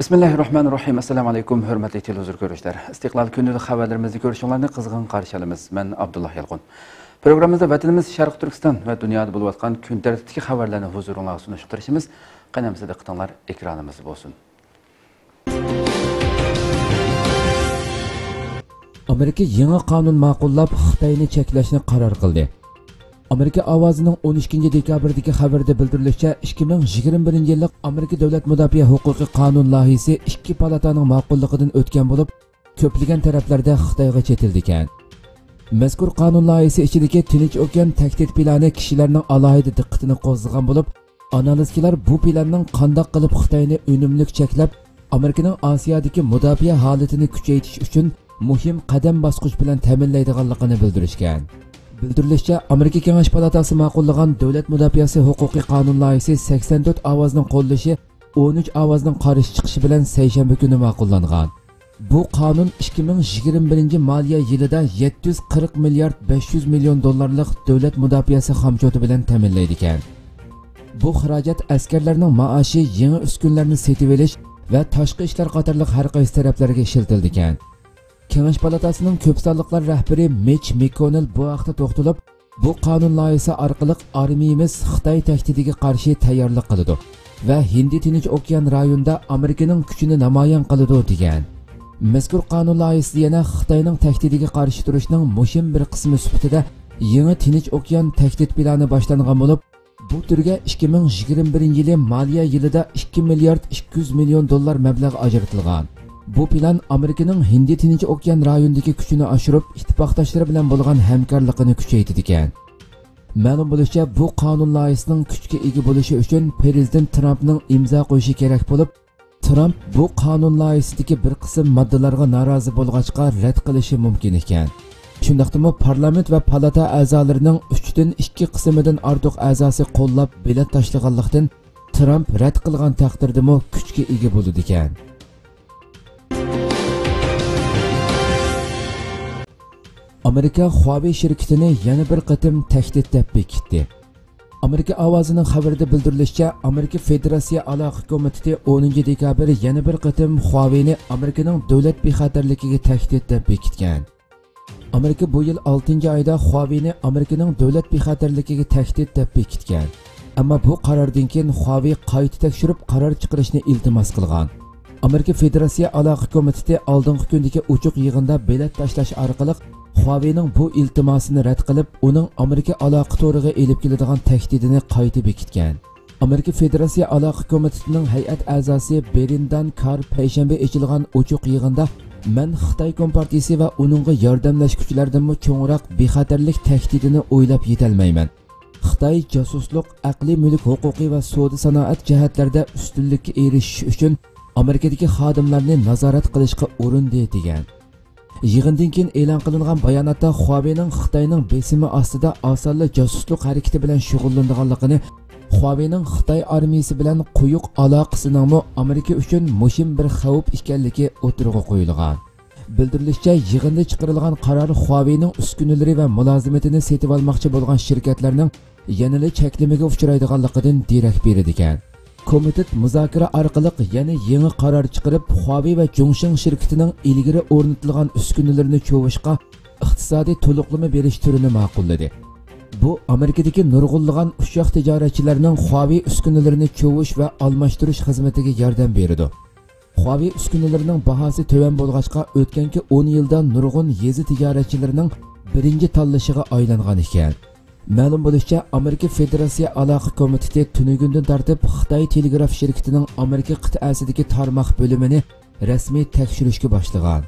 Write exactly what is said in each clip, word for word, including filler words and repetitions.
بىسمىللاھىررەھمانىررەھىم. ئەسسالامۇ ئەلەيكۇم، ھۆرمەتلىك تېلېۋىزور كۆرۈشلەر. ئىستىقلال كۈندىلىك خەۋەرلىرىمىزنى كۆرۈشۈڭلارنى قىزغىن قارشى ئالىمىز. مەن ئابدۇللا يالقۇن. پروگراممىمىزدا ۋەتىنىمىز شەرقىي تۈركىستان ۋە دۇنيادا بولۇۋاتقان كۈن تەرتىپتىكى خەۋەرلەرنى ھۇزۇرۇڭلارغا سۇنۇشقا تىرىشىمىز. قېنى ئەمىسە دىققىتىڭلار ئېكرانىمىزدا بولسۇن. ئامېرىكا يېڭى قانۇن ماقۇللاپ، خىتاينى چەكلەشنى قارار قىلدى. ئامېرىكا ئاۋازىنىڭ ئون ئىككىنچى دېكابىردىكى خەۋىرىدە بىلدۈرۈلۈشىچە، ئىككى مىڭ يىگىرمە بىرىنچى يىللىق ئامېرىكا دۆلەت مۇداپىئە ھوقۇقى قانۇن لايىھىسى ئىككى پالاتانىڭ ماقۇللۇقىدىن ئۆتكەن بولۇپ، كۆپلىگەن تەرەپلەردە خىتايغا چېتىلىدىكەن. مەزكۇر قانۇن لايىھىسى ئىچىدىكى تىنچ ئوكيان تەھدىت پىلانى كىشىلەرنىڭ ئالاھىدە دىققىتىنى قوزغىغان بولۇپ، ئانالىزچىلار بۇ پىلاننىڭ قانداق قىلىپ خىتاينى ئۈنۈملۈك چەكلەپ، ئامېرىكىنىڭ ئاسىيادىكى مۇداپىئە ھالىتىنى كۈچەيتىش ئۈچۈن مۇھىم قەدەم باسقۇچ بىلەن تەمىنلەيدىغانلىقىنى بىلدۈرۈشكەن. بىلدۈرۈلۈشىچە، ئامېرىكا كېڭەش پالاتاسى ماقۇللىغان دۆلەت مۇداپىئەسى ھوقۇقى قانۇن لايىھىسى سەكسەن تۆت ئاۋازنىڭ قوللىشى، ئون ئۈچ ئاۋازنىڭ قارشى چىقىشى بىلەن سەيشەنبە كۈنى ماقۇللانغان. بۇ قانۇن ئىككى مىڭ يىگىرمە بىرىنچى مالىيە يىلىدا يەتتە يۈز قىرىق مىليارد بەش يۈز مىليون دوللارلىق دۆلەت مۇداپىئەسى خامچوتى بىلەن تەمىنلەيدىكەن. بۇ خىراجەت ئەسكەرلەرنىڭ مائاشى، يېڭى ئۈسكۈنىلەرنى سېتىۋېلىش ۋە تاشقى ئىشلار قاتارلىق ھەر قايسى تەرەپلەرگە ئىشلىتىلىدىكەن. كېڭەش پالاتاسىنىڭ كۆپ سانلىقلار رەھبىرى مىچ مېككونېل بۇ ھەقتە توختىلىپ، بۇ قانۇن لايىھىسى ئارقىلىق ئارمىيىمىز خىتاي تەھدىتىگە قارشى تەييارلىق قىلىدۇ ۋە ھىندى تىنچ ئوكيان رايونىدا ئامېرىكىنىڭ كۈچىنى نامايان قىلىدۇ، دېگەن. مەزكۇر قانۇن لايىھىسىدە يەنە خىتاينىڭ تەھدىتىگە قارشى تۇرۇشنىڭ مۇھىم بىر قىسمى سۈپىتىدە يېڭى تىنچ ئوكيان تەھدىت پىلانى باشلانغان بولۇپ، بۇ تۈرگە ئىككى مىڭ يىگىرمە بىرىنچى يىلى مالىيە يىلىدا ئىككى مىليارد ئىككى يۈز مىليون دوللار مەبلەغ ئاجرىتىلغان. بۇ پىلان ئامېرىكىنىڭ ھىندى تىنچ ئوكيان رايونىدىكى كۈچىنى ئاشۇرۇپ، ئىتتىپاقداشلىرى بىلەن بولغان ھەمكارلىقىنى كۈچەيتىدىكەن. مەلۇم بولۇشىچە، بۇ قانۇن لايىھىسىنىڭ كۈچكە ئىگە بولۇشى ئۈچۈن پىرېزىدېنت ترامپنىڭ ئىمزا قويۇشى كېرەك بولۇپ، ترامپ بۇ قانۇن لايىھىسىدىكى بىر قىسىم ماددىلارغا نارازى بولغاچقا رەت قىلىشى مۇمكىن ئىكەن. شۇنداقتىمۇ پارلامېنت ۋە پالاتا ئەزالىرىنىڭ ئۈچتىن ئىككى قىسمىدىن ئارتۇق ئەزاسى قوللاپ بېلەت تاشلىغانلىقتىن، ترامپ رەت قىلغان تەقدىردىمۇ كۈچكە ئىگە بولىدىكەن. ئامېرىكا خۇاۋېي شىركىتىنى يەنە بىر قېتىم تەھدىت دەپ بېكىتتى. ئامېرىكا ئاۋازىنىڭ خەۋىرىدە بىلدۈرۈلۈشىچە، ئامېرىكا فېدېراتسىيە ئالاقە كومىتېتى ئونىنچى دېكابىر يەنە بىر قېتىم خۇاۋېينى ئامېرىكىنىڭ دۆلەت بىخەتەرلىكىگە تەھدىت دەپ بېكىتكەن. ئامېرىكا بۇ يىل ئالتىنچى ئايدا خۇاۋېينى ئامېرىكىنىڭ دۆلەت بىخەتەرلىكىگە تەھدىت دەپ بېكىتكەن. ئەمما بۇ قاراردىن كېيىن خۇاۋېي قايتا تەكشۈرۈپ قارار چىقىرىشنى ئىلتىماس قىلغان. ئامېرىكا فېدېراتسىيە ئالاقە كومىتېتى ئالدىنقى كۈندىكى ئوچۇق يىغىندا بېلەت تاشلاش ئارقىلىق خۇاۋېينىڭ بۇ ئىلتىماسىنى رەت قىلىپ، ئۇنىڭ ئامېرىكا ئالاقە تورىغا ئېلىپ كېلىدىغان تەھدىتىنى قايتا بېكىتكەن. ئامېرىكا فېدېراتسىيە ئالاقە كومىتېتىنىڭ ھەيئەت ئەزاسى بېرىندان كار پەيشەنبە ئېچىلغان ئوچۇق يىغىندا، مەن خىتاي كومپارتىيىسى ۋە ئۇنىڭغا ياردەملەشكۈچىلەردىنمۇ چوڭراق بىخەتەرلىك تەھدىتىنى ئويلاپ يېتەلمەيمەن. خىتاي جاسۇسلۇق، ئەقلىي مۈلۈك ھوقۇقى ۋە سودا سانائەت جەھەتلەردە ئۈستۈنلۈككە ئېرىشىش ئۈچۈن ئامېرىكىدىكى خادىملارنى نازارەت قىلىشقا ئۇرۇندى، دېگەن. يىغىندىن كېيىن ئېلان قىلىنغان باياناتتا خۇاۋېينىڭ خىتاينىڭ بېسىمى ئاستىدا ئاسانلا جاسۇسلۇق ھەرىكىتى بىلەن شۇغۇللىنىدىغانلىقىنى، خۇاۋېينىڭ خىتاي ئارمىيىسى بىلەن قويۇق ئالاقىسىنىڭمۇ ئامېرىكا ئۈچۈن مۇھىم بىر خەۋپ ئىكەنلىكى ئوتتۇرىغا قويۇلغان. بىلدۈرۈلۈشىچە، يىغىندا چىقىرىلغان قارار خۇاۋېينىڭ ئۈسكۈنىلىرى ۋە مۇلازىمىتىنى سېتىۋالماقچى بولغان شىركەتلەرنىڭ يەنىلا چەكلىمىگە ئۇچرايدىغانلىقىدىن دېرەك بېرىدىكەن. كومىتېت مۇزاكىرە ئارقىلىق يەنە يېڭى قارار چىقىرىپ، خۇاۋېي ۋە جۇڭشېڭ شىركىتىنىڭ ئىلگىرى ئورنىتىلغان ئۈسكۈنىلىرىنى چوۋۇشقا ئىقتىسادىي تولۇقلىما بېرىش تۈرىنى ماقۇللىدى. بۇ ئامېرىكىدىكى نۇرغۇنلىغان ئۇششاق تىجارەتچىلەرنىڭ خۇاۋېي ئۈسكۈنىلىرىنى چوۋۇش ۋە ئالماشتۇرۇش خىزمىتىگە ياردەم بېرىدۇ. خۇاۋېي ئۈسكۈنىلىرىنىڭ باھاسى تۆۋەن بولغاچقا، ئۆتكەنكى ئون يىلدا نۇرغۇن يېزا تىجارەتچىلىرىنىڭ بىرىنچى تاللىشىغا ئايلانغان ئىكەن. مەلۇم بولۇشىچە، ئامېرىكا فېدېراتسىيە ئالاقە كومىتېتى تۈنۈگۈندىن تارتىپ خىتاي تېلېگراف شىركىتىنىڭ ئامېرىكا قىتئەسىدىكى تارماق بۆلۈمىنى رەسمىي تەكشۈرۈشكە باشلىغان.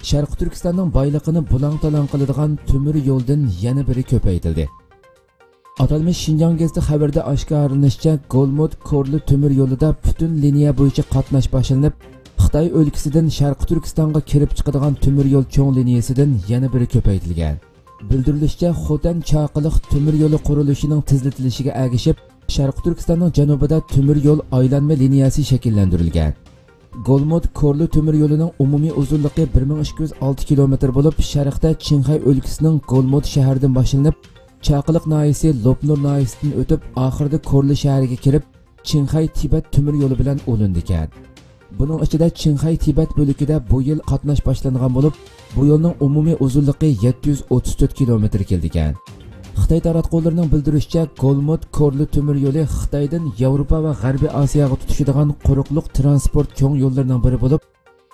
شەرقىي تۈركىستاننىڭ بايلىقىنى بۇلاڭ-تالاڭ قىلىدىغان تۆمۈر يولدىن يەنە بىرى كۆپەيتىلدى. ئاتالمىش شىنجاڭ گېزىتى خەۋىرىدە ئاشكارىلىنىشىچە، گولمۇت-كورلا تۆمۈر يولىدا پۈتۈن لىنىيە بويىچە قاتناش باشلىنىپ، خىتاي ئۆلكىسىدىن شەرقىي تۈركىستانغا كىرىپ چىقىدىغان تۆمۈر يول چوڭ لىنىيەسىدىن يەنە بىرى كۆپەيتىلگەن. بىلدۈرۈلۈشىچە، خوتەن چاقىلىق تۆمۈر يولى قۇرۇلۇشىنىڭ تېزلىتىلىشىگە ئەگىشىپ، شەرقىي تۈركىستاننىڭ جەنۇبىدا تۆمۈر يول ئايلانما لىنىيەسى شەكىللەندۈرۈلگەن. گولمۇت-كورلا تۆمۈر يولىنىڭ ئومۇمىي ئۇزۇنلۇقى بىر مىڭ ئىككى يۈز ئالتە كىلومېتىر بولۇپ، شەرقتە چىڭخەي ئۆلكىسىنىڭ گولمۇت شەھىرىدىن باشلىنىپ، چاقىلىق ناھىيەسى لوپنۇر ناھىيەسىدىن ئۆتۈپ، ئاخىرىدا كورلا شەھىرىگە كېلىپ، چىڭخەي تىبەت تۆمۈر يولى بىلەن ئۇلىنىدىكەن. بۇنىڭ ئىچىدە چىڭخەي تىبەت بۆلىكىدە بۇ يىل قاتناش باشلانغان بولۇپ، بۇ يولنىڭ ئومۇمىي ئۇزۇنلۇقى يەتتە يۈز ئوتتۇز تۆت كىلومېتىر كېلىدىكەن. خىتاي تاراتقۇلىرىنىڭ بىلدۈرۈشىچە، گولمۇت كورلا تۆمۈر يولى خىتايدىن ياۋروپا ۋە غەربىي ئاسىياغا تۇتىشىدىغان قۇرۇقلۇق تىرانسپورت چوڭ يوللىرىنىڭ بىرى بولۇپ،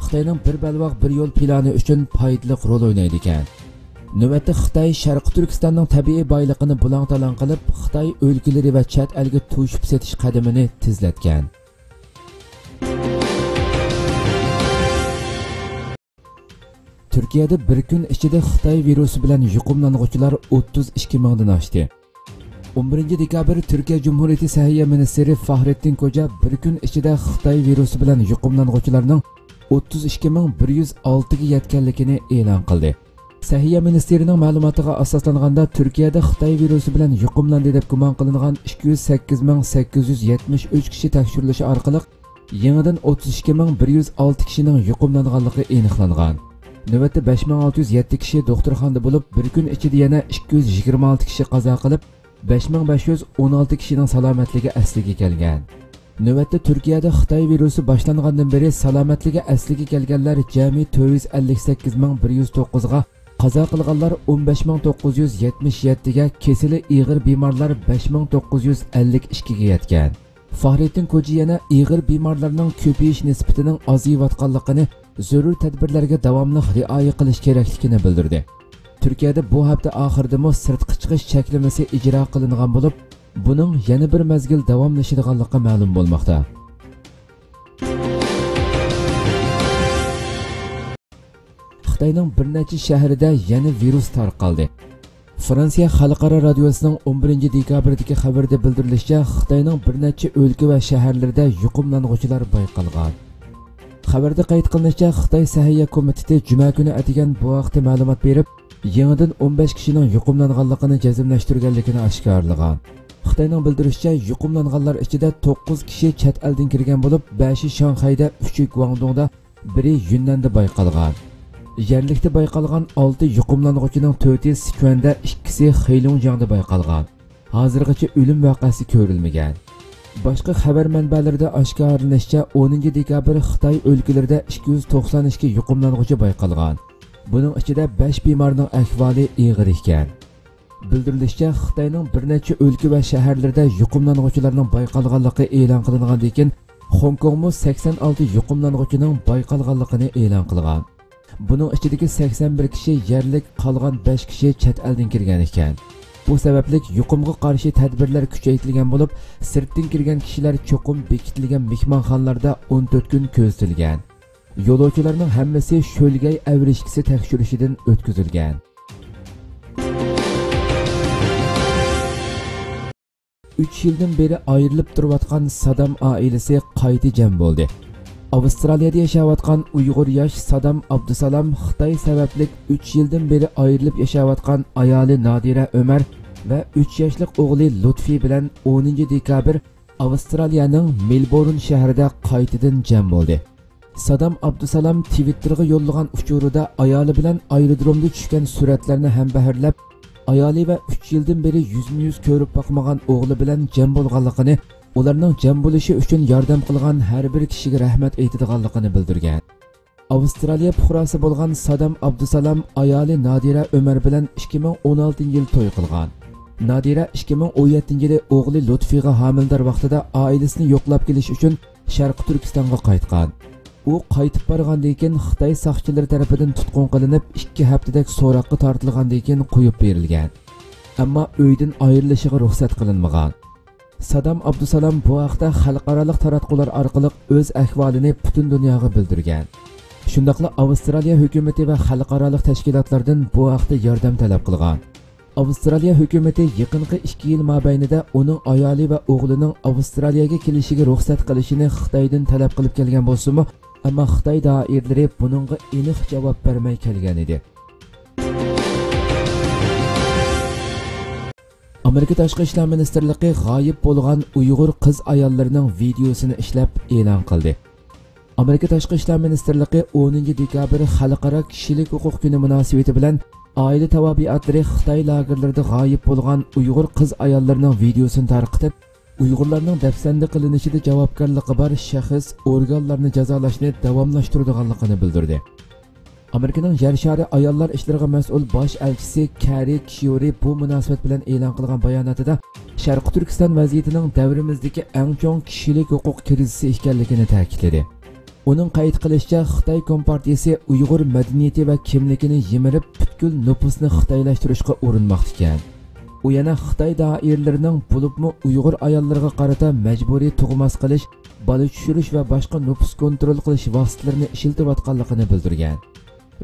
خىتاينىڭ بىر بەلباغ بىر يول پىلانى ئۈچۈن پايدىلىق رول ئوينايدىكەن. نۆۋەتتە خىتاي شەرقىي تۈركىستاننىڭ تەبىئىي بايلىقىنى بۇلاڭ-تالاڭ قىلىپ، خىتاي ئۆلكىلىرى ۋە چەت ئەلگە توشۇپ سېتىش قەدىمىنى تېزلەتكەن. تۈركىيەدە بىر كۈن ئىچىدە خىتاي ۋىرۇسى بىلەن يۇقۇملانغۇچىلار ئوتتۇز ئىككى مىڭدىن ئاشتى. ئون بىرىنچى دېكابىر تۈركىيە جۇمھۇرىيىتى سەھىيە مىنىستىرى فاھرېتتىن كوجا بىر كۈن ئىچىدە خىتاي ۋىرۇسى بىلەن يۇقۇملانغۇچىلارنىڭ ئوتتۇز ئىككى مىڭ بىر يۈز ئالتىگە يەتكەنلىكىنى ئېلان قىلدى. سەھىيە مىنىستىرىنىڭ مەلۇماتىغا ئاساسلانغاندا، تۈركىيەدە خىتاي ۋىرۇسى بىلەن يۇقۇملاندى دەپ گۇمان قىلىنغان ئىككى يۈز سەككىز مىڭ سەككىز يۈز يەتمىش ئۈچ كىشى تەكشۈرۈلۈشى ئارقىلىق، يېڭىدىن ئوتتۇز ئىككى مىڭ بىر يۈز ئالتە كىشىنىڭ يۇقۇملانغانلىقى ئېنىقلانغان. نۆۋەتتە بەش مىڭ ئالتە يۈز يەتتە كىشى دوختۇرخانىدا بولۇپ، بىر كۈن ئىچىدە يەنە ئىككى يۈز يىگىرمە ئالتە كىشى قازا قىلىپ، بەش مىڭ بەش يۈز ئون ئالتە كىشىنىڭ سالامەتلىكى ئەسلىگە كەلگەن. نۆۋەتتە تۈركىيەدە خىتاي ۋىرۇسى باشلانغاندىن بېرى سالامەتلىكى ئەسلىگە كەلگەنلەر جەمئىي تۆت يۈز ئەللىك سەككىز مىڭ بىر يۈز توققۇزغا، قازا قىلغانلار ئون بەش مىڭ توققۇز يۈز يەتمىش يەتتىگە، كېسىلى ئېغىر بىمارلار بەش مىڭ توققۇز يۈز ئەللىك ئىككىگە يەتكەن. فاھرېتتىن كوجى يەنە ئېغىر بىمارلارنىڭ كۆپىيىش نىسبىتىنىڭ ئازىيىۋاتقانلىقىنى، زۆرۈر تەدبىرلەرگە داۋاملىق رىئايە قىلىش كېرەكلىكىنى بىلدۈردى. تۈركىيەدە بۇ ھەپتە ئاخىرىدىمۇ سىرتقا چىقىش چەكلىمىسى ئىجرا قىلىنغان بولۇپ، بۇنىڭ يەنە بىر مەزگىل داۋاملىشىدىغانلىقى مەلۇم بولماقتا. خىتاينىڭ بىر نەچچە شەھىرىدە يەنە ۋىرۇس تارقالدى. فرانسىيە خەلقئارا رادىيوسىنىڭ ئون بىرىنچى دېكابىردىكى خەۋىرىدە بىلدۈرۈلۈشىچە، خىتاينىڭ بىر نەچچە ئۆلكە ۋە شەھەرلىرىدە يۇقۇملانغۇچىلار بايقالغان. خەۋەردە قەيت قىلىنىشىچە، خىتاي سەھىيە كومىتېتى جۈمە كۈنى ئەتىگەن بۇ ھەقتە مەلۇمات بېرىپ، يېڭىدىن ئون بەش كىشىنىڭ يۇقۇملانغانلىقىنى جەزملەشتۈرگەنلىكىنى ئاشكارىلىغان. خىتاينىڭ بىلدۈرۈشىچە، يۇقۇملانغانلار ئىچىدە توققۇز كىشى چەت ئەلدىن كىرگەن بولۇپ، بەشى شاڭخەيدە، ئۈچى گۇاڭدۇڭدا، بىرى يۈننەندە بايقالغان. يەرلىكتە بايقالغان ئالتە يۇقۇملانغۇچىنىڭ تۆتى سىچۈەندە، ئىككىسى خېيلۇڭجياڭدا بايقالغان. ھازىرغىچە ئۆلۈم ۋەقەسى كۆرۈلمىگەن. باشقا خەۋەر مەنبەلىرىدە ئاشكارىلىنىشىچە، ئونىنچى دېكابىر خىتاي ئۆلكىلىرىدە ئىككى يۈز توقسان ئىككى يۇقۇملانغۇچى بايقالغان. بۇنىڭ ئىچىدە بەش بىمارنىڭ ئەھۋالى ئېغىر ئىكەن. بىلدۈرۈلۈشىچە، خىتاينىڭ بىر نەچچە ئۆلكە ۋە شەھەرلىرىدە يۇقۇملانغۇچىلارنىڭ بايقالغانلىقى ئېلان قىلىنغاندىن كېيىن، خوڭكوڭمۇ سەكسەن ئالتە يۇقۇملانغۇچىنىڭ بايقالغانلىقىنى ئېلان قىلغان. بۇنىڭ ئىچىدىكى سەكسەن بىر كىشى يەرلىك، قالغان بەش كىشى چەت ئەلدىن كىرگەن ئىكەن. بۇ سەۋەبلىك يۇقۇمغا قارشى تەدبىرلەر كۈچەيتىلگەن بولۇپ، سىرتتىن كىرگەن كىشىلەر چوقۇم بېكىتىلگەن مېھمانخانىلاردا ئون تۆت كۈن كۆزىتىلگەن. يولۇچىلارنىڭ ھەممىسى شۆلگەي ئەۋرىشكىسى تەكشۈرۈشىدىن ئۆتكۈزۈلگەن. ئۈچ يىلدىن بېرى ئايرىلىپ تۇرۇۋاتقان سادام ئائىلىسى قايتا جەم بولدى. ئاۋسترالىيەدە ياشاۋاتقان ئۇيغۇر ياش سادام ئابدۇسالام خىتاي سەۋەبلىك ئۈچ يىلدىن بېرى ئايرىلىپ ياشاۋاتقان ئايالى نادىرە ئۆمەر ۋە ئۈچ ياشلىق ئوغلى لۇتفى بىلەن ئونىنچى دېكابىر ئاۋسترالىيەنىڭ مېلبورن شەھىرىدە قايتىدىن جەم بولدى. سادام ئابدۇسالام تىۋىتتېرغا يوللىغان ئۇچۇرىدا ئايالى بىلەن ئايرودرومدا چۈشكەن سۈرەتلەرنى ھەمبەھىرلەپ، ئايالى ۋە ئۈچ يىلدىن بېرى يۈزمۇ يۈز كۆرۈپ باقمىغان ئوغلى بىلەن جەم بولغانلىقىنى، ئۇلارنىڭ جەم بولۇشى ئۈچۈن ياردەم قىلغان ھەر بىر كىشىگە رەھمەت ئېيتىدىغانلىقىنى بىلدۈرگەن. ئاۋسترالىيە پۇقراسى بولغان سادام ئابدۇسالام ئايالى نادىرە ئۆمەر بىلەن ئىككى مىڭ ئون ئالتىنچى يىل توي قىلغان. نادىرە ئىككى مىڭ ئون يەتتىنچى يىلى ئوغلى لۇتفىغا ھامىلىدار ۋاقتىدا ئائىلىسىنى يوقلاپ كېلىش ئۈچۈن شەرقىي تۈركىستانغا قايتقان. ئۇ قايتىپ بارغاندىن كېيىن خىتاي ساقچىلىرى تەرىپىدىن تۇتقۇن قىلىنىپ، ئىككى ھەپتىدەك سوراققا تارتىلغاندىن كېيىن قويۇپ بېرىلگەن. ئەمما ئۆيدىن ئايرىلىشىغا رۇخسەت قىلىنمىغان. سادام ئابدۇسالام بۇ ھەقتە خەلقئارالىق تاراتقۇلار ئارقىلىق ئۆز ئەھۋالىنى پۈتۈن دۇنياغا بىلدۈرگەن. شۇنداقلا ئاۋسترالىيە ھۆكۈمىتى ۋە خەلقئارالىق تەشكىلاتلاردىن بۇ ھەقتە ياردەم تەلەپ قىلغان. ئاۋسترالىيە ھۆكۈمىتى يېقىنقى ئىككى يىل مابەينىدە ئۇنىڭ ئايالى ۋە ئوغلىنىڭ ئاۋسترالىيەگە كېلىشىگە رۇخسەت قىلىشىنى خىتايدىن تەلەپ قىلىپ كەلگەن بولسىمۇ، ئەمما خىتاي دائىرىلىرى بۇنىڭغا ئېنىق جاۋاب بەرمەي كەلگەن ئىدى. ئامېرىكا تاشقى ئىشلار مىنىستىرلىقى غايىب بولغان ئۇيغۇر قىز ئاياللىرىنىڭ ۋىدىيوسىنى ئىشلەپ ئېلان قىلدى. ئامېرىكا تاشقى ئىشلار مىنىستىرلىقى ئونىنچى دېكابىر خەلقئارا كىشىلىك ھوقۇق كۈنى مۇناسىۋىتى بىلەن ئائىلە تاۋابىئاتلىرى خىتاي لاگېرلىرىدا غايىب بولغان ئۇيغۇر قىز-ئاياللىرىنىڭ ۋىدېيوسىنى تارقىتىپ، ئۇيغۇرلارنىڭ دەپسەندە قىلىنىشىدا جاۋابكارلىقى بار شەخس، ئورگانلارنى جازالاشنى داۋاملاشتۇرىدىغانلىقىنى بىلدۈردى. ئامېرىكىنىڭ يەر شارى ئاياللار ئىشلىرىغا مەسئۇل باش ئەلچىسى كەررى كىشيۇرى بۇ مۇناسىۋەت بىلەن ئېلان قىلغان باياناتىدا، شەرقىي تۈركىستان ۋەزىيىتىنىڭ دەۋرىمىزدىكى ئەڭ چوڭ كىشىلىك ھوقۇق كىرىزىسى ئىكەنلىكىنى تەكىتلىدى. ئۇنىڭ قەيت قىلىشىچە، خىتاي كومپارتىيىسى ئۇيغۇر مەدەنىيىتى ۋە كىملىكىنى يىمىرىپ، پۈتكۈل نوپۇسنى خىتايلاشتۇرۇشقا ئۇرۇنماقتا ئىكەن. ئۇ يەنە خىتاي دائىرىلىرىنىڭ، بولۇپمۇ ئۇيغۇر ئاياللىرىغا قارىتا مەجبۇرىي تۇغماس قىلىش، بالا چۈشۈرۈش ۋە باشقا نوپۇس كونترول قىلىش ۋاسىتىلىرىنى ئىشلىتىۋاتقانلىقىنى بىلدۈرگەن.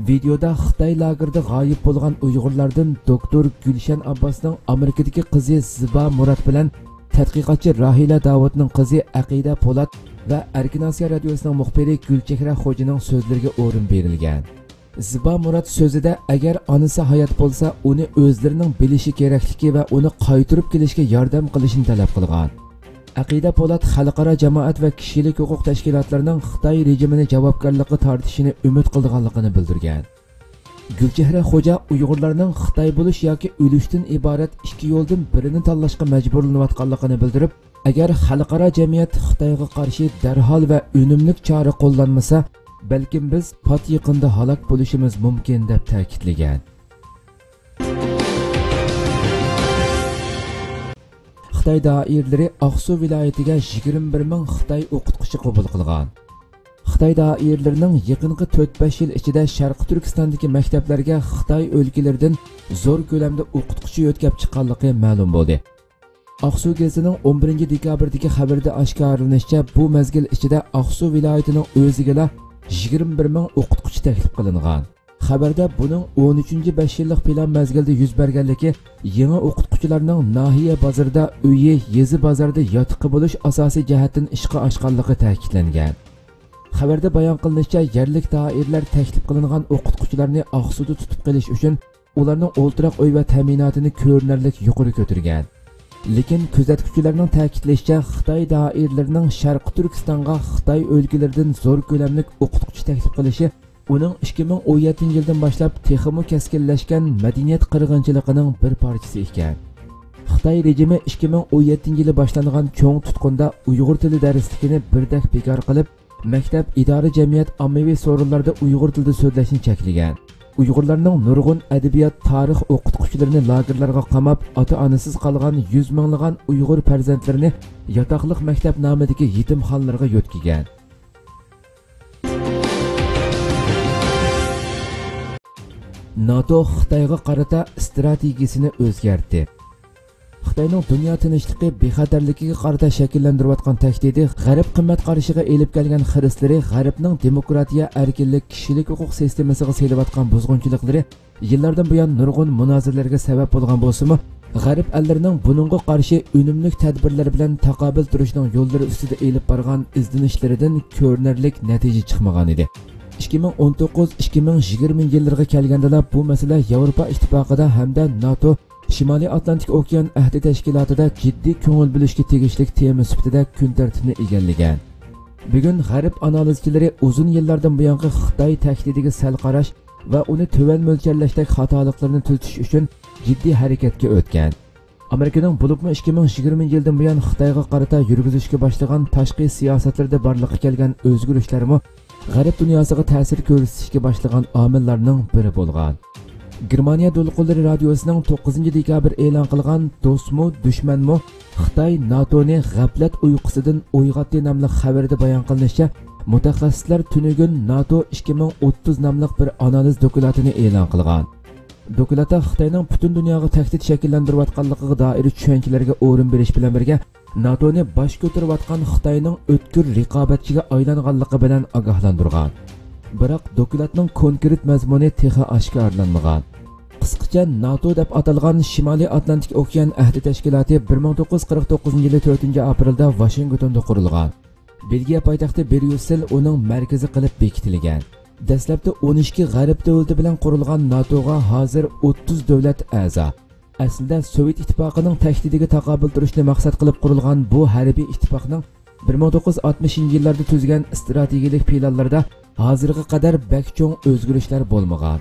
ۋىدېيودا خىتاي لاگېرىدا غايىب بولغان ئۇيغۇرلاردىن دوكتور گۈلشەن ئابباسنىڭ ئامېرىكىدىكى قىزى زىبا مۇرات بىلەن تەتقىقاتچى راھىلە داۋۇتنىڭ قىزى ئەقىدە پولات ۋە ئەركىن ئاسىيا رادىيوسىنىڭ مۇخبىرى گۈلچېھرە خوجىنىڭ سۆزلىرىگە ئورۇن بېرىلگەن. زىبا مۇرات سۆزىدە، ئەگەر ئانىسى ھايات بولسا، ئۇنى ئۆزلىرىنىڭ بىلىشى كېرەكلىكى ۋە ئۇنى قايتۇرۇپ كېلىشكە ياردەم قىلىشىنى تەلەپ قىلغان. ئەقىدە پولات خەلقئارا جامائەت ۋە كىشىلىك ھوقۇق تەشكىلاتلىرىنىڭ خىتاي رېجىمىنى جاۋابكارلىققا تارتىشىنى ئۈمىد قىلىدىغانلىقىنى بىلدۈرگەن. گۈلچېھرە خوجا ئۇيغۇرلارنىڭ خىتاي بولۇش ياكى ئۆلۈشتىن ئىبارەت ئىككى يولدىن بىرىنى تاللاشقا مەجبۇرلىنىۋاتقانلىقىنى بىلدۈرۈپ، ئەگەر خەلقئارا جەمئىيەت خىتايغا قارشى دەرھال ۋە ئۈنۈملۈك چارە قوللانمىسا، بەلكىم بىز پات يېقىندا ھالاك بولۇشىمىز مۇمكىن، دەپ تەكىتلىگەن. خىتاي دائىرىلىرى ئاقسۇ ۋىلايىتىگە يىگىرمە بىر مىڭ خىتاي ئوقۇتقۇچى قوبۇل قىلغان. خىتاي دائىرىلىرىنىڭ يېقىنقى تۆت بەش يىل ئىچىدە شەرقىي تۈركىستاندىكى مەكتەپلەرگە خىتاي ئۆلكىلىرىدىن زور كۆلەمدە ئوقۇتقۇچى يۆتكەپ چىققانلىقى مەلۇم بولدى. ئاقسۇ گېزىتىنىڭ ئون بىرىنچى دېكابىردىكى خەۋىرىدە ئاشكارىلىنىشىچە، بۇ مەزگىل ئىچىدە ئاقسۇ ۋىلايىتىنىڭ ئۆزىگىلا يىگىرمە بىر مىڭ ئوقۇتقۇچى تەكلىپ قىلىنغان. خەۋەردە بۇنىڭ ئون ئۈچىنچى بەش يىللىق پىلان مەزگىلدە يۈز بەرگەنلىكى، يېڭى ئوقۇتقۇچىلارنىڭ ناھىيە بازىرىدا ئۆيى، يېزا بازىرىدا ياتىقى بولۇش ئاساسىي جەھەتتىن ئىشقا ئاشقانلىقى تەكىتلەنگەن. خەۋەردە بايان قىلىنىشىچە، يەرلىك دائىرىلەر تەكلىپ قىلىنغان ئوقۇتقۇچىلارنى ئاقسۇدا تۇتۇپ قېلىش ئۈچۈن ئۇلارنىڭ ئولتۇراق ئۆي ۋە تەمىناتىنى كۆرۈنەرلىك يۇقىرى كۆتۈرگەن. لېكىن كۆزەتكۈچىلەرنىڭ تەكىتلىشىچە، خىتاي دائىرىلىرىنىڭ شەرقىي تۈركىستانغا خىتاي ئۆلكىلىرىدىن زور كۆلەملىك ئوقۇتقۇچى تەكلىپ قىلىشى ئۇنىڭ ئىككى مىڭ ئون يەتتىنچى يىلدىن باشلاپ تېخىمۇ كەسكىنلەشكەن مەدەنىيەت قىرغىنچىلىقىنىڭ بىر پارچىسى ئىكەن. خىتاي رېجىمى ئىككى مىڭ ئون يەتتىنچى يىلى باشلانغان چوڭ تۇتقۇندا ئۇيغۇر تىلى دەرسلىكىنى بىردەك بىكار قىلىپ، مەكتەپ، ئىدارە، جەمئىيەت، ئاممىۋى سورۇنلاردا ئۇيغۇر تىلىدا سۆزلەشنى چەكلىگەن. ئۇيغۇرلارنىڭ نۇرغۇن ئەدەبىيات، تارىخ ئوقۇتقۇچىلىرىنى لاگېرلارغا قاماپ، ئاتا-ئانىسىز قالغان يۈز مىڭلىغان ئۇيغۇر پەرزەنتلىرىنى ياتاقلىق مەكتەپ نامىدىكى يېتىمخانىلارغا يۆتكىگەن. ناتو خىتايغا قارىتا ئىستراتېگىيىسىنى ئۆزگەرتتى. خىتاينىڭ دۇنيا تىنچلىقى، بىخەتەرلىكىگە قارىتا شەكىللەندۈرۈۋاتقان تەھدىتى، غەرب قىممەت قارىشىغا ئېلىپ كەلگەن خىرىسلىرى، غەربنىڭ دېموكراتىيە، ئەركىنلىك، كىشىلىك ھوقۇق سىستېمىسىغا سېلىۋاتقان بۇزغۇنچىلىقلىرى يىللاردىن بۇيان نۇرغۇن مۇنازىرىلەرگە سەۋەب بولغان بولسىمۇ، غەرب ئەللىرىنىڭ بۇنىڭغا قارشى ئۈنۈملۈك تەدبىرلەر بىلەن تاقابىل تۇرۇشنىڭ يوللىرى ئۈستىدە ئېلىپ بارغان ئىزدىنىشلىرىدىن كۆرۈنەرلىك نەتىجە چىقمىغانىدى. ئىككى مىڭ ئون توققۇز، ئىككى مىڭ يىگىرمە يىللىرىغا كەلگەندىلا، بۇ مەسىلە ياۋروپا ئىتتىپاقىدا ھەمدە ناتو، شىمالىي ئاتلانتىك ئوكيان ئەھدى تەشكىلاتىدا جىددىي كۆڭۈل بۆلۈشكە تېگىشلىك تېما سۈپىتىدە كۈن تەرتىپىنى ئىگىلىگەن. بۈگۈن غەرب ئانالىزچىلىرى ئۇزۇن يىللاردىن بۇيانقى خىتاي تەھدىتىگە سەل قاراش ۋە ئۇنى تۆۋەن مۆلچەرلەشتەك خاتالىقلىرىنى تۈزىتىش ئۈچۈن جىددىي ھەرىكەتكە ئۆتكەن. ئامېرىكىنىڭ، بولۇپمۇ ئىككى مىڭ يىگىرمە يىلدىن بۇيان خىتايغا قارىتا يۈرگۈزۈشكە باشلىغان تاشقى سىياسەتلىرىدە بارلىققا كەلگەن ئۆزگىرىشلەرمۇ غەرب دۇنياسىغا تەسىر كۆرسىتىشكە باشلىغان ئامىللارنىڭ بىرى بولغان. گېرمانىيە دولقۇنلىرى رادىيوسىنىڭ توققۇزىنچى دېكابىر ئېلان قىلغان دوستمۇ، دۈشمەنمۇ، خىتاي ناتونى غەپلەت ئۇيقۇسىدىن ئويغاتتى ناملىق خەۋىرىدە بايان قىلىنىشىچە، مۇتەخەسسىسلەر تۈنۈگۈن ناتو ئىككى مىڭ ئوتتۇز ناملىق بىر ئانالىز دوكلاتىنى ئېلان قىلغان. دوكلاتتا خىتاينىڭ پۈتۈن دۇنياغا تەھدىت شەكىللەندۈرۈۋاتقانلىقىغا دائىر چۈشەنچىلەرگە ئورۇن بېرىش بىلەن بىرگە، ناتونى باش كۆتۈرۈۋاتقان خىتاينىڭ ئۆتكۈر رىقابەتچىگە ئايلانغانلىقى بىلەن ئاگاھلاندۇرغان. بىراق، دوكلاتنىڭ كونكرېت مەزمۇنى تېخى ئاشكارىلانمىغان. قىسقىچە، ناتو دەپ ئاتالغان شىمالىي ئاتلانتىك ئوكيان ئەھدى تەشكىلاتى بىر مىڭ توققۇز يۈز قىرىق توققۇزىنچى يىلى تۆتىنچى ئاپرېلدا ۋاشىنگتوندا قۇرۇلغان. بېلگىيە پايتەختى بريۇسسېل ئۇنىڭ مەركىزى قىلىپ بېكىتىلگەن. دەسلەپتە ئون ئىككى غەرب دۆلىتى بىلەن قۇرۇلغان ناتوغا ھازىر ئوتتۇز دۆلەت ئەزا. ئەسلىدە سوۋېت ئىتتىپاقىنىڭ تەھدىتىگە تاقابىل تۇرۇشنى مەقسەت قىلىپ قۇرۇلغان بۇ ھەربىي ئىتتىپاقنىڭ بىر مىڭ توققۇز يۈز ئاتمىشىنچى يىللاردا تۈزگەن ئىستراتېگىيىلىك پىلانلىرىدا ھازىرغا قەدەر بەك چوڭ ئۆزگىرىشلەر بولمىغان.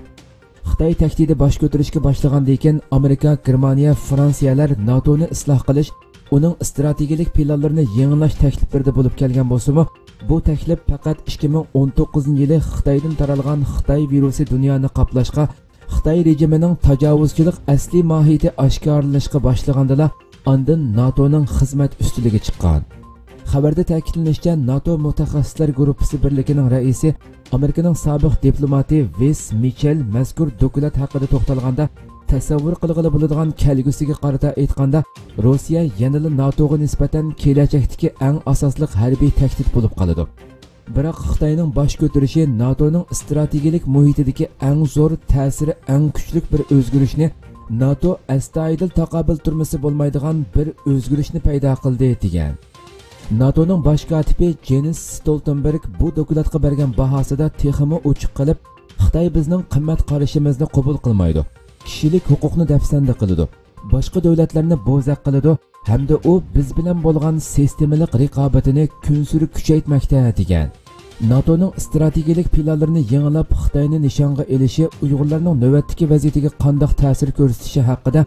خىتاي تەھدىتى باش كۆتۈرۈشكە باشلىغاندىن كېيىن، ئامېرىكا، گېرمانىيە، فرانسىيەلەر ناتونى ئىسلاھ قىلىش، ئۇنىڭ ئىستراتېگىيىلىك پىلانلىرىنى يېڭىلاش تەكلىپلىرىدە بولۇپ كەلگەن بولسىمۇ، بۇ تەكلىپ پەقەت ئىككى مىڭ ئون توققۇزىنچى يىلى خىتايدىن تارالغان خىتاي ۋىرۇسى دۇنيانى قاپلاشقا، خىتاي رېجىمىنىڭ تاجاۋۇزچىلىق ئەسلىي ماھىيىتى ئاشكارىلىنىشقا باشلىغاندىلا، ئاندىن ناتونىڭ خىزمەت ئۈستىلىگە چىققان. خەۋەردە تەكىتلىنىشىچە، ناتو مۇتەخەسسىسلەر گۇرۇپپىسى بىرلىكىنىڭ رەئىسى، ئامېرىكىنىڭ سابىق دىپلوماتى ۋېس مىچېل مەزكۇر دوكلات ھەققىدە توختالغاندا، تەسەۋۋۇر قىلغىلى بولىدىغان كەلگۈسىگە قارىتا ئېيتقاندا، روسىيە يەنىلا ناتوغا نىسبەتەن كېلەچەكتىكى ئەڭ ئاساسلىق ھەربىي تەھدىت بولۇپ قالىدۇ. بىراق خىتاينىڭ باش كۆتۈرۈشى ناتونىڭ ئىستراتېگىيىلىك مۇھىتىدىكى ئەڭ زور، تەسىرى ئەڭ كۈچلۈك بىر ئۆزگىرىشنى ناتو ئەستايىدىل تاقابىل تۇرمىسى بولمايدىغان بىر ئۆزگىرىشنى پەيدا قىلدى، دېگەن. ناتونىڭ باش كاتىپى جېنس ستولتېنبېرگ بۇ دوكلاتقا بەرگەن باھاسىدا تېخىمۇ ئوچۇق قىلىپ، خىتاي بىزنىڭ قىممەت قارىشىمىزنى قوبۇل قىلمايدۇ، كىشىلىك ھوقۇقنى دەپسەندە قىلىدۇ، باشقا دۆلەتلەرنى بوزەك قىلىدۇ ھەمدە ئۇ بىز بىلەن بولغان سىستېمىلىق رىقابىتىنى كۈنسېرى كۈچەيتمەكتە، دېگەن. ناتونىڭ ئىستراتېگىيىلىك پىلانلىرىنى يېڭىلاپ، خىتاينى نىشانغا ئېلىشى ئۇيغۇرلارنىڭ نۆۋەتتىكى ۋەزىيىتىگە قانداق تەسىر كۆرسىتىشى ھەققىدە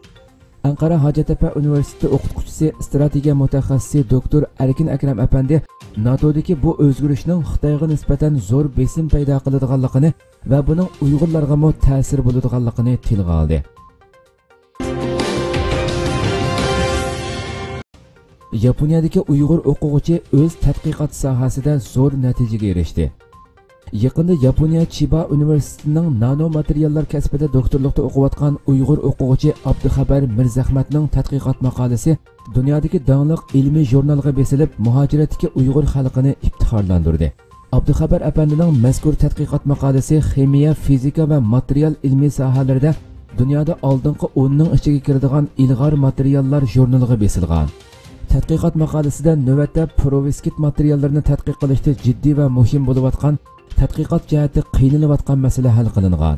ئەنقەرە ھاجەتتەپە ئۇنىۋېرسىتېتى ئوقۇتقۇچىسى، ئىستراتېگىيە مۇتەخەسسىسى دوكتور ئەركىن ئەكرەم ئەپەندى ناتودىكى بۇ ئۆزگىرىشنىڭ خىتايغا نىسبەتەن زور بېسىم پەيدا قىلىدىغانلىقىنى ۋە بۇنىڭ ئۇيغۇرلارغىمۇ تەسىرى بولىدىغانلىقىنى تىلغا ئالدى. ياپونىيەدىكى ئۇيغۇر ئوقۇغۇچى ئۆز تەتقىقات ساھەسىدە زور نەتىجىگە ئېرىشتى. يېقىندا ياپونىيە چىبا ئۇنىۋېرسىتېتىنىڭ نانو ماتېرىياللار كەسپىدە دوكتورلۇقتا ئوقۇۋاتقان ئۇيغۇر ئوقۇغۇچى ئابدۇخەۋەر مىرزەخمەتنىڭ تەتقىقات ماقالىسى دۇنيادىكى داڭلىق ئىلمىي ژۇرنالغا بېسىلىپ، مۇھاجىرەتتىكى ئۇيغۇر خەلقىنى ئىپتىخارلاندۇردى. ئابدۇخەۋەر ئەپەندىنىڭ مەزكۇر تەتقىقات ماقالىسى خىمىيە، فىزىكا ۋە ماتېرىيال ئىلمىي ساھەلىرىدە دۇنيادا ئالدىنقى ئوننىڭ ئىچىگە كىرىدىغان ئىلغار ماتېرىياللار ژۇرنىلىغا بېسىلغان. تەتقىقات ماقالىسىدە نۆۋەتتە پېروۋسكىت ماتېرىياللىرىنى تەتقىق قىلىشتا جىددىي ۋە مۇھىم بولۇۋاتقان، تەتقىقات جەھەتتە قىينىلىۋاتقان مەسىلە ھەل قىلىنغان.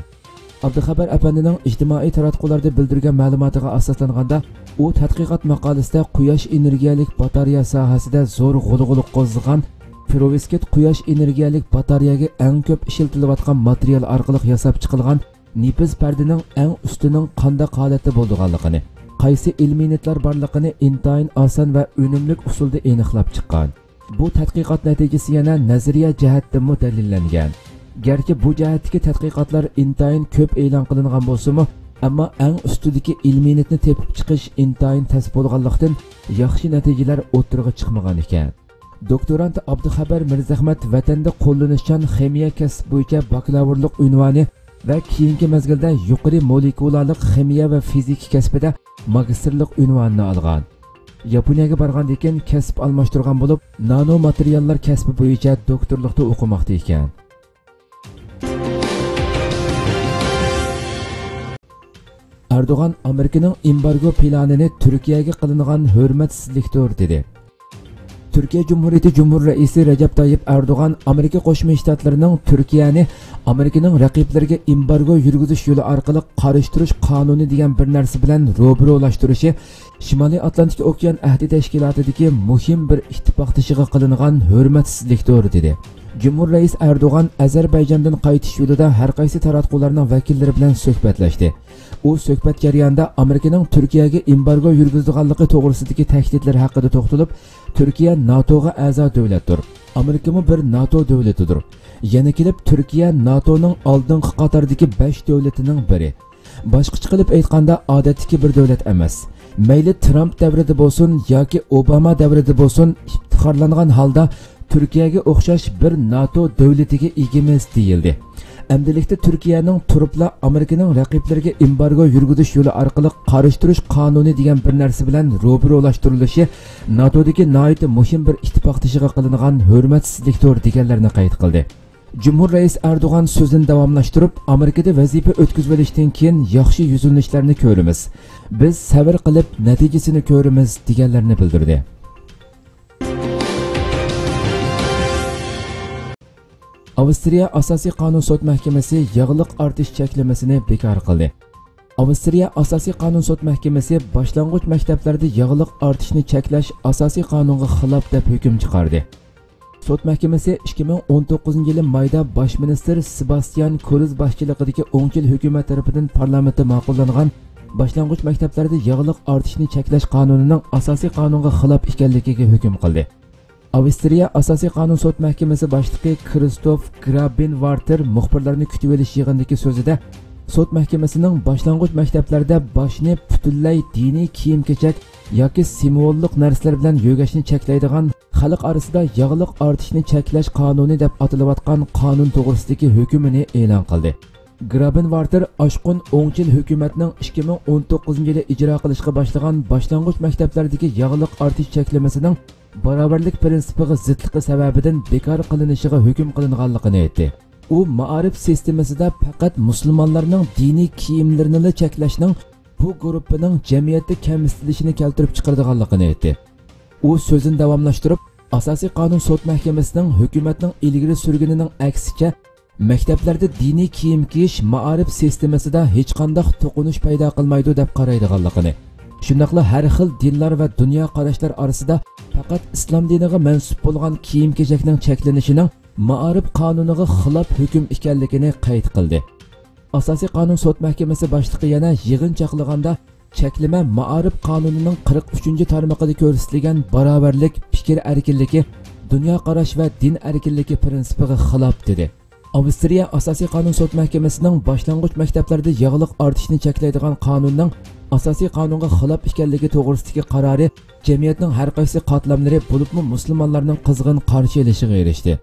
ئابدۇخەۋەر ئەپەندىنىڭ ئىجتىمائىي تاراتقۇلاردا بىلدۈرگەن مەلۇماتىغا ئاساسلانغاندا، ئۇ تەتقىقات ماقالىسىدە قۇياش ئېنېرگىيەلىك باتارېيە ساھەسىدە زور غۇلغۇلا قوزغىغان، پېروۋسكىت قۇياش ئېنېرگىيەلىك باتارېيەگە ئەڭ كۆپ ئىشلىتىلىۋاتقان ماتېرىيال ئارقىلىق ياساپ چىقىلغان نېپىز پەردىنىڭ ئەڭ ئۈستىنىڭ قانداق ھالەتتە بولىدىغانلىقىنى، قايسى ئېلېمېنتلار بارلىقىنى ئىنتايىن ئاسان ۋە ئۈنۈملۈك ئۇسۇلدا ئېنىقلاپ چىققان. بۇ تەتقىقات نەتىجىسى يەنە نەزەرىيە جەھەتتىنمۇ دەلىللەنگەن. گەرچە بۇ جەھەتتىكى تەتقىقاتلار ئىنتايىن كۆپ ئېلان قىلىنغان بولسىمۇ، ئەمما ئەڭ ئۈستىدىكى ئېلېمېنتنى تېپىپ چىقىش ئىنتايىن تەس بولغانلىقتىن، ياخشى نەتىجىلەر ئوتتۇرىغا چىقمىغان ئىكەن. دوكتورانت ئابدۇخەۋەر مىرزەخمەت ۋەتەندە قوللىنىشچان خىمىيە كەسپى بويىچە باكلاۋۇرلۇق ئۇنۋانى ۋە كېيىنكى مەزگىلدە يۇقىرى مولېكۇلالىق خىمىيە ۋە فىزىكا كەسپىدە ماگىستىرلىق ئۇنۋانىنى ئالغان. ياپونىيەگە بارغاندىن كېيىن كەسىپ ئالماشتۇرغان بولۇپ، نانو ماتېرىياللار كەسپى بويىچە دوكتورلۇقتا ئوقۇماقتا ئىكەن. ئەردوغان ئامېرىكىنىڭ ئېمبارگو پىلانىنى تۈركىيەگە قىلىنغان ھۆرمەتسىزلىكتۇر، دېدى. تۈركىيە جۇمھۇرىيىتى جۇمھۇر رەئىسى رەجەپ تايىپ ئەردوغان ئامېرىكا قوشما شتاتلىرىنىڭ تۈركىيەنى ئامېرىكىنىڭ رەقىبلىرىگە ئېمبارگو يۈرگۈزۈش يولى ئارقىلىق قارشى تۇرۇش قانۇنى دېگەن بىر نەرسە بىلەن روبىرولاشتۇرۇشى شىمالىي ئاتلانتىك ئوكيان ئەھدى تەشكىلاتىدىكى مۇھىم بىر ئىتتىپاقدىشىغا قىلىنغان ھۆرمەتسىزلىكتۇر، دېدى. جۇمھۇر رەئىس ئەردوغان ئەزەربەيجاندىن قايتىش يولىدا ھەرقايسى تاراتقۇلارنىڭ ۋەكىللىرى بىلەن سۆھبەتلەشتى. ئۇ سۆھبەت جەريانىدا ئامېرىكىنىڭ تۈركىيەگە ئېمبارگو يۈرگۈزىدىغانلىقى توغرىسىدىكى تەھدىتلەر ھەققىدە توختىلىپ، تۈركىيە ناتوغا ئەزا دۆلەتتۇر. ئامېرىكىمۇ بىر ناتو دۆلىتىدۇر. يەنە كېلىپ تۈركىيە ناتونىڭ ئالدىنقى قاتاردىكى بەش دۆلىتىنىڭ بىرى. باشقىچە قىلىپ ئېيتقاندا، ئادەتتىكى بىر دۆلەت ئەمەس. مەيلى ترامپ دەۋرىدە بولسۇن ياكى ئوباما دەۋرىدە بولسۇن، ئىپتىخارلانغان ھالدا تۈركىيەگە ئوخشاش بىر ناتو دۆلىتىگە ئىگىمىز، دېيىلدى. ئەمدىلىكتە تۈركىيەنىڭ تۇرۇپلا ئامېرىكىنىڭ رەقىبلىرىگە ئېمبارگو يۈرگۈزۈش يولى ئارقىلىق قارشى تۇرۇش قانۇنى دېگەن بىر نەرسە بىلەن روبىرولاشتۇرۇلۇشى ناتودىكى ناھايىتى مۇھىم بىر ئىتتىپاقدىشىغا قىلىنغان ھۆرمەتسىزلىكتۇر، دېگەنلەرنى قەيت قىلدى. جۇمھۇر رەئىس ئەردوغان سۆزىنى داۋاملاشتۇرۇپ، ئامېرىكىدا ۋەزىپە ئۆتكۈزۈۋېلىشتىن كېيىن ياخشى يۈزلىنىشلەرنى كۆرىمىز. بىز سەۋر قىلىپ نەتىجىسىنى كۆرىمىز، دېگەنلەرنى بىلدۈردى. ئاۋسترىيە ئاساسىي قانۇن سوت مەھكىمىسى ياغلىق ئارتىش چەكلىمىسىنى بىكار قىلدى. ئاۋسترىيە ئاساسىي قانۇن سوت مەھكىمىسى باشلانغۇچ مەكتەپلەردە ياغلىق ئارتىشنى چەكلەش ئاساسىي قانۇنغا خىلاپ دەپ ھۆكۈم چىقاردى. سوت مەھكىمىسى ئىككى مىڭ ئون توققۇزىنچى يىلى مايدا باش مىنىستىر سېباستيان كورز باشچىلىقىدىكى ئوڭچىل ھۆكۈمەت تەرىپىدىن پارلامېنتتا ماقۇللانغان باشلانغۇچ مەكتەپلەردە ياغلىق ئارتىشنى چەكلەش قانۇنىنىڭ ئاساسىي قانۇنغا خىلاپ ئىكەنلىكىگە ھۆكۈم قىلدى. ئاۋسترىيە ئاساسىي قانۇن سوت مەھكىمىسى باشلىقى كرىستوف گرابىن ۋارتېر مۇخبىرلارنى كۈتۈۋېلىش يىغىنىدىكى سۆزىدە، سوت مەھكىمىسىنىڭ باشلانغۇچ مەكتەپلەردە باشنى پۈتۈنلەي دىنىي كىيىم-كېچەك ياكى سىمۋوللۇق نەرسىلەر بىلەن يۆگەشنى چەكلەيدىغان، خەلق ئارىسىدا ياغلىق ئارتىشنى چەكلەش قانۇنى دەپ ئاتىلىۋاتقان قانۇن توغرىسىدىكى ھۆكمىنى ئېلان قىلدى. گرابىن ۋارتېر ئاشقۇن ئوڭچىل ھۆكۈمەتنىڭ ئىككى مىڭ ئون توققۇزىنچى يىلى ئىجرا قىلىشقا باشلىغان باشلانغۇچ مەكتەپلەردىكى ياغلىق ئارتىش چەكلىمىسىنىڭ باراۋەرلىك پىرىنسىپىغا زىتلىقى سەۋەبىدىن بىكار قىلىنىشىغا ھۆكۈم قىلىنغانلىقىنى ئېيتتى. ئۇ مائارىپ سىستېمىسىدا پەقەت مۇسۇلمانلارنىڭ دىنىي كىيىملىرىنىلا چەكلەشنىڭ بۇ گۇرۇپپىنىڭ جەمئىيەتتە كەمسىتىلىشىنى كەلتۈرۈپ چىقىرىدىغانلىقىنى ئېيتتى. ئۇ سۆزىنى داۋاملاشتۇرۇپ، ئاساسىي قانۇن سوت مەھكىمىسىنىڭ ھۆكۈمەتنىڭ ئىلگىرى سۈرگىنىنىڭ ئەكسىچە، مەكتەپلەردە دىنىي كىيىم كىيىش مائارىپ سىستېمىسىدا ھېچقانداق توقۇنۇش پەيدا قىلمايدۇ دەپ قارايدىغانلىقىنى، شۇنداقلا ھەر خىل دىنلار ۋە دۇنيا قاراشلار ئارىسىدا پەقەت ئىسلام دىنىغا مەنسۇپ بولغان كىيىم-كېچەكنىڭ چەكلىنىشىنىڭ مائارىپ قانۇنىغا خىلاپ ھۆكۈم ئىكەنلىكىنى قەيت قىلدى. ئاساسىي قانۇن سوت مەھكىمىسى باشلىقى يەنە يىغىن چاقلىغاندا، چەكلىمە مائارىپ قانۇنىنىڭ قىرىق ئۈچىنچى تارمىقىدا كۆرسىتىلگەن باراۋەرلىك، پىكىر ئەركىنلىكى، دۇنيا قاراش ۋە دىن ئەركىنلىكى پىرىنسىپىغا خىلاپ، دېدى. ئاۋسترىيە ئاساسىي قانۇن سوت مەھكىمىسىنىڭ باشلانغۇچ مەكتەپلەردە ياغلىق ئارتىشنى چەكلەيدىغان قانۇننىڭ ئاساسىي قانۇنغا خىلاپ ئىكەنلىكى توغرىسىدىكى قارارى جەمئىيەتنىڭ ھەر قايسى قاتلاملىرى، بولۇپمۇ مۇسۇلمانلارنىڭ قىزغىن قارشى ئېلىشىغا ئېرىشتى.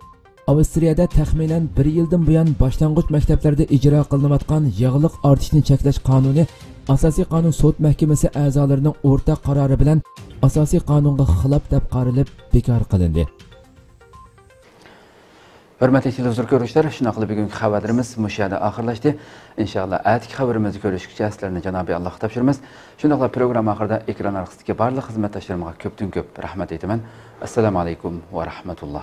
ئاۋسترىيەدە تەخمىنەن بىر يىلدىن بۇيان باشلانغۇچ مەكتەپلەردە ئىجرا قىلىنىۋاتقان ياغلىق ئارتىشنى چەكلەش قانۇنى ئاساسىي قانۇن سوت مەھكىمىسى ئەزالىرىنىڭ ئورتاق قارارى بىلەن ئاساسىي قانۇنغا خىلاپ دەپ قارىلىپ بىكار قىلىندى. ھۆرمەتلىك تېلېۋىزور كۆرۈشلەر، شۇنداقلا بۈگۈنكى خەۋەرلىرىمىز مۇشۇ يەردە ئاخىرلاشتى. ئىنشائاللا، ئەتىكى خەۋىرىمىزدە كۆرۈشكىچە سىلەرنى جانابى ئاللاغا تاپشۇرىمىز. شۇنداقلا پروگرامما ئاخىرىدا ئېكران ئارقىسىدىكى بارلىق خىزمەتداشلىرىمغا كۆپتىن كۆپ رەھمەت ئېيتىمەن. ئەسسالامۇ ئەلەيكۇم ۋە رەھمەتۇللا.